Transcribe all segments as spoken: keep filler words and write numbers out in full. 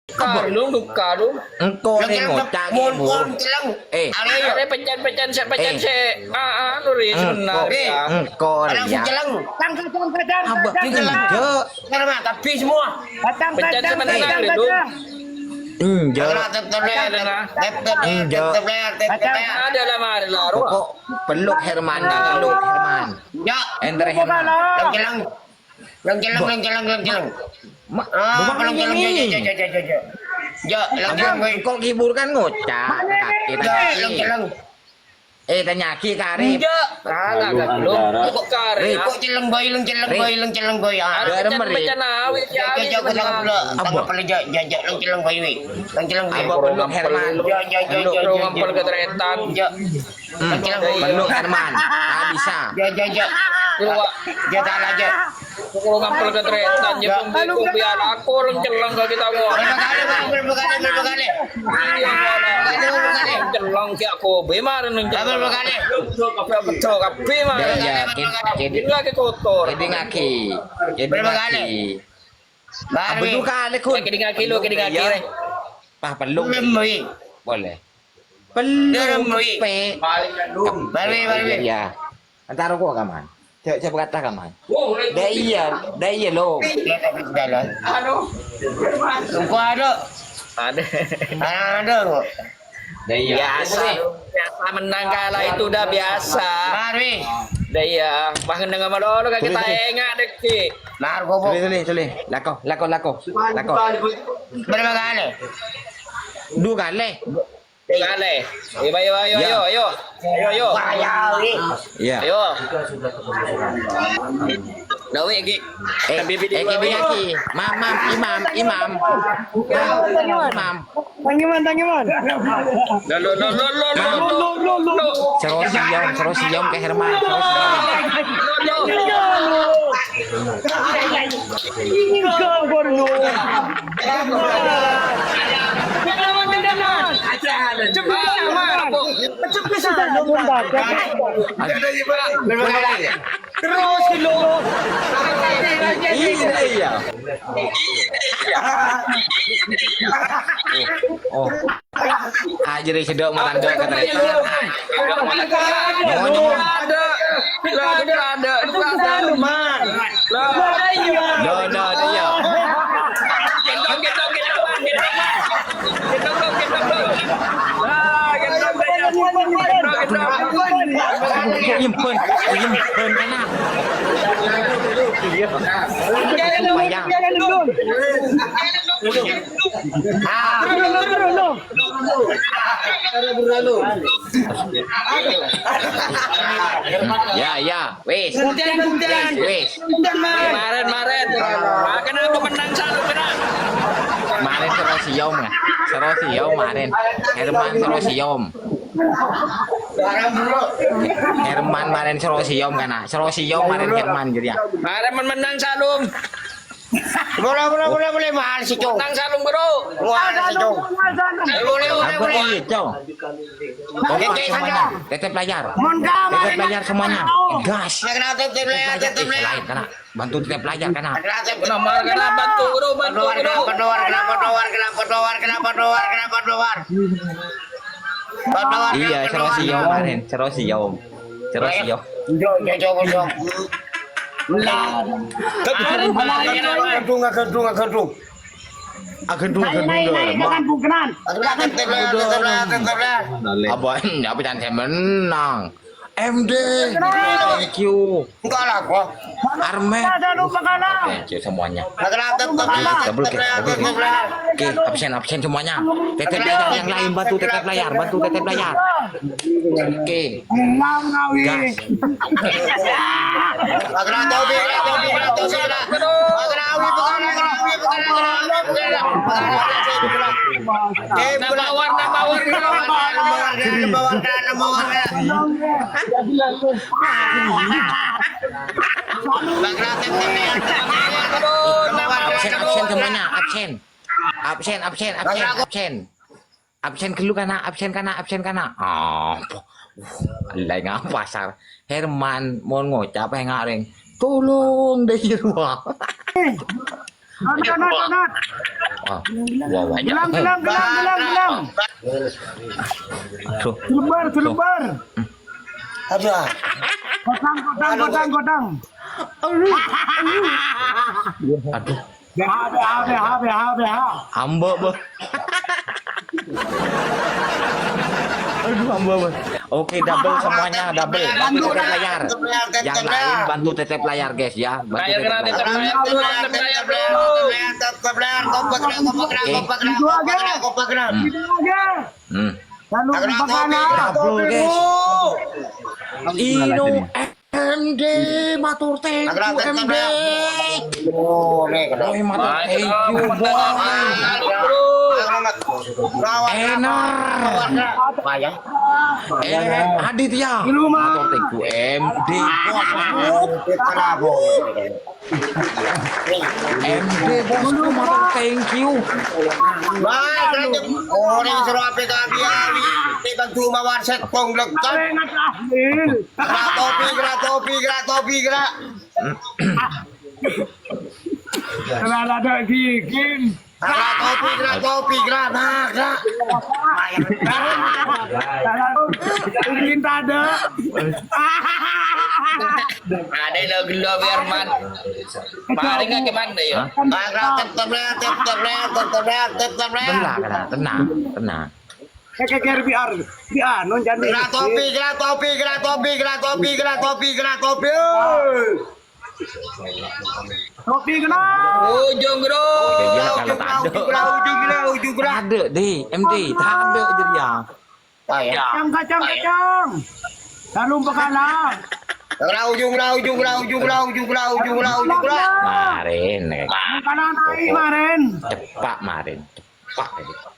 Kalung, kalung. Engko' rè ngoca' mon, mon, celeng. Eh. Arè, pencen, pencen, sè, pencen, sè. Ah, ah, anu rè, sebentar, ya. Engko' rè, ya. Langsung celeng. Langsung, langsung, langsung, langsung. Enjâ'. Karena habis semua. Pencen sebentar, rè, dong. Enjâ'. Enjâ'. Ada lah, mari lah, rowa. Pokok peluk Herman, peluk Herman. Ya. Entar Herman. Langsung celeng. Leng celeng, leng celeng, leng celeng. Ma-, ah, leng celeng, jo, jo, jo. Jo, leng celeng, boy. Engko' ghibur kan ngoca', kakè tanya'aghi. Leng celeng. Eh, tanya'aghi karè. Jo. Kok karè, kok celeng, boy, leng celeng, boy, leng celeng, boy. Ah. Ada meri. Jo, jo, jo, jo, leng celeng, boy, wi. Leng celeng, boy. Abah peluk Herman. Jo, jo, jo, jo, jo. Peluk ngampel ke tretan. Jo. Hmm, peluk Herman. Ah, bisa. Jo, jo, jo. Jo, salah, jo. Kalau ngampel ke tretan, jo, kumbi, kumbi, anak aku, leng celeng ke kita, kok. Berapa kali, Bang? Berapa kali, berapa kali? Iya, leng celeng ke aku. Bagaimana, leng celeng? Berapa kali? Betul, kabeh, mah. Ya, ya, kid-, kid-, ini lagi kotor. Kidingaghi. Berapa kali? Kidingaghi. Bari. Abdul kali, Kun. Kidingaghi, lo, kidingaghi, rè. Pah, peluk. Belum, wi. Boleh. Belum, wi. Pe. Bari, bari. Ya. Entar kok, Kaman. Coba, coba kata, Kaman. Dah iya, dah iya, lo. Iya, tapi jalan. Anu. Engko' ada. Ada. Ada, kok. Dah iya. Biasa. Biasa menang kalah itu udah biasa. Mari. Dah iya. Wah, ngendeng sama lo, lo kagak taengak deh, Ki. Mar, goblok. Tulis, tulis, tulis. Lako, lako, lako. Lako. Berapa kali? Dua kali. Dua kali. Ayo, ayo, ayo, ayo, ayo. Ayo, ayo. Wah, ya, wi. Iya. Ayo. Dawe, Ki. Eh, eh, Ki, Ki. Mam, mam, imam, imam. Imam. Tangiman, tangiman. Lo, lo, lo, lo, lo, lo, lo, lo, lo. Sero siyom, sero siyom ke Herman, sero siyom. Enggak, Borno. Cepet, Mar. Cepet, sudah. Terus, lo. Iya, iya. Oh. Ajri sedok matandok ka tarètan. Nyonya. Ada. Ada. Ada. Lah. Lo, lo, iya. Gendong, gendong, gendong, Bang. Gendong, Bang. Gendong, Bang. Gendong, Bang. Lah, gendong, Bang. Gendong, gendong. Impen, impen, kana. Iya. Bayang. Ah. Ya, ya. Wis. Buktian, buktian. Wis. Buktian, Mar. Maren, maren. Ah, kenapa menang selalu kena? Maren sero siyom, ya. Sero siyom maren. Herman sero siyom. Herman maren sero siyom, kana. Sero siyom maren Herman, gitu, ya. Maren men-, menang selalu. Boleh, boleh, boleh, boleh, mahal sih, Cong. Nang Salung, Bro. Wah, sih, Cong. Eh, boleh, boleh, boleh. Apa ini, Cong? Oke, oke, semuanya. Tetep layar. Tetep layar semuanya. Gas. Tetep layar, tetep layar. Eh, lain, kana. Bantu tetep layar, kana. Nomor, kana, bantu, Bro, bantu, Bro. Iya, sero siyom, maren. Sero siyom. Terus, yo. Yo, yo, yo, yo. Lah. Aduh, aduh, aduh, aduh. Aduh, aduh, aduh. Apa, apa jangan saya menang? M D, I Q, Enggak lah, gua. Armet. Ada lupa kalah. Oke, oke, semuanya. Double kill, double kill. Oke, absen, absen semuanya. Tetep layar yang lain, bantu tetep layar, bantu tetep layar. Oke. Gas. Nambah warna, nambah warna. Absen, absen semuanya, absen. Absen, absen, absen, absen. Absen ghâllu, kana', absen, kana', absen, kana'. Apa? Uh, alai ngapa, Sar? Herman, mon ngoca' pènga' rèng. Tolong, dâ' iyâ rowa. Donat, donat, donat. Ah, ya, ya. Gelang, gelang, gelang, gelang, gelang. Aduh. Selebar, selebar. Aduh. Kotang, kotang, kotang, kotang. Aduh. B H, B H, B H, B H, B H. Ambo, Bos. Aduh, ambo, Bos. Oke, double semuanya, double. Bantu tetep layar. Yang lain bantu tetep layar, guys, ya. Bantu tetep layar. Tetep layar, tetep layar, tetep layar, kompak, kompak, kompak, kompak, kompak, kompak. Hmm. Hmm. Double, guys. Ino M D, matur thank you, M D. Oh, matur thank you, boy. Enar. Eh, Aditya. Matur thank you, M D, bos. M D, bosku, matur thank you. Wah, orèng soro ape ka abi-abi. Ti bang cuma warset kong lekat. Gerak topi, gerak topi, gerak topi, gerak. Gerak ada gigi. Gerak topi, gerak topi, gerak, nah, gerak. Mungkin tak ada. Ada lo gelo biar man. Paling ke mana ya? Gerak tetep, tetep, tetep, tetep, tetep. Tenang, tenang, tenang, tenang. Kayak, kayak, kayak biar, biar, non, jangan. Gerak topi, gerak topi, gerak topi, gerak topi, gerak topi, gerak topi. Oi. Topi kena. Ujung, Bro. Iya, kalau tak ada. Ujung, gerak, ujung, gerak, ujung, gerak. Tak ada, deh. M D, tak ada, jadi ya. Kacang, kacang, kacang. Lalu pekala. Gerak ujung, gerak ujung, gerak ujung, gerak ujung, gerak ujung, gerak ujung, gerak. Marin, eh. Makanan naik, Marin. Cepak, Marin. Pak,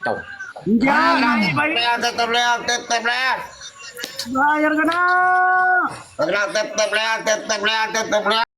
tau. Iya, naik, baik. Tetep lewat, tetep lewat. Bayar kena. Tetep lewat, tetep lewat, tetep lewat.